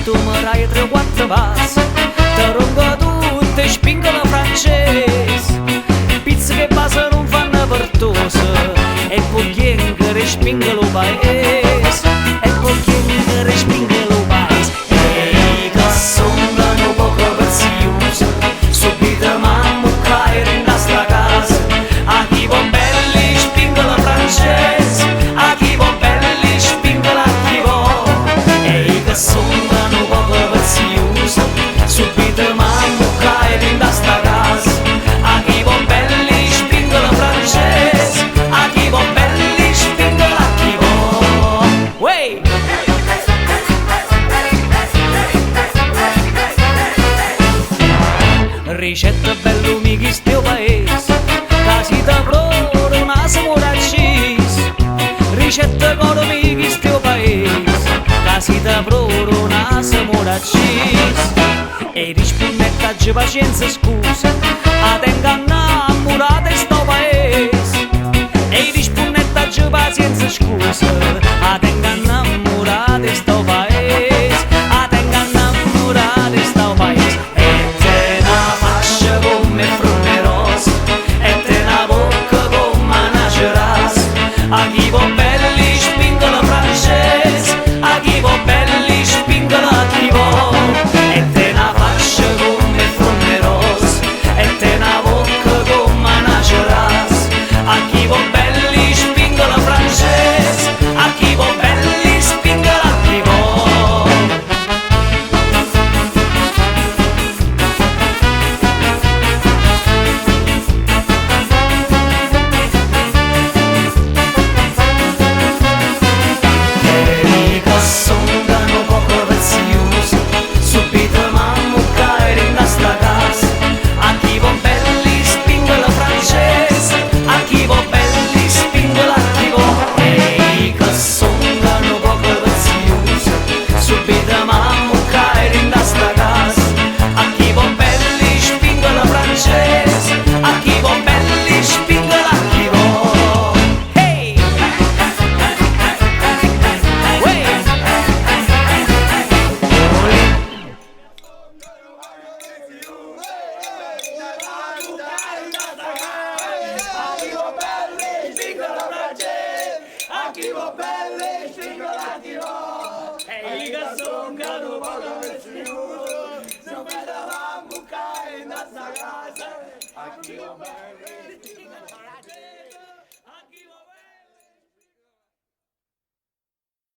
tu mi dai tre o quattro vas, te rongo tutte spingola francese, pizza che passa non fanno pertosa, e poi chi respinge lo paese, e poi chi respinge lo paese. Ehi, che sono un poco prezioso, subito mamma cae in sta casa, a chi vuol belli spingola francese, a chi vuol belli spingola chi vuol. Ehi, che sono un poco prezioso, subito mamma cae in sta casa, a chi vuol belli spingola francese, a chi vuol belli spingola chi vuol. Wey! Ricetta bello mi chi sto paese, casi da proro una samoracis. Ricetta coro mi chi sto paese, casi da proro una samoracis. E rispondetta aggi pazienza scusa, a tenga innamorata sto paese. E rispondetta aggi pazienza scusa, a tenga innamorata sto paese. A tenga innamorata sto paese. E te na faccia come frunne rosa, e te na bocca come una cerasa. A chi vuol belli spingola francese, a chi vuol belli spingola chi vuol. E te na faccia come frunne rosa, e te na bocca come una cerasa. A chi vuol belli spingola francese, a chi vuol belli spingola chi vuol. Erika sono poco prezioso, subito mamma cae in sta casa. A chi vuol belli spingola francese, a chi vuol belli spingola chi vuol. Erika sono poco prezioso, subito mamma cae in sta casa. A chi vuol belli spingola francese, a chi vuol belli spingola chi vuol. Hey! Wey! A chi vo' belli.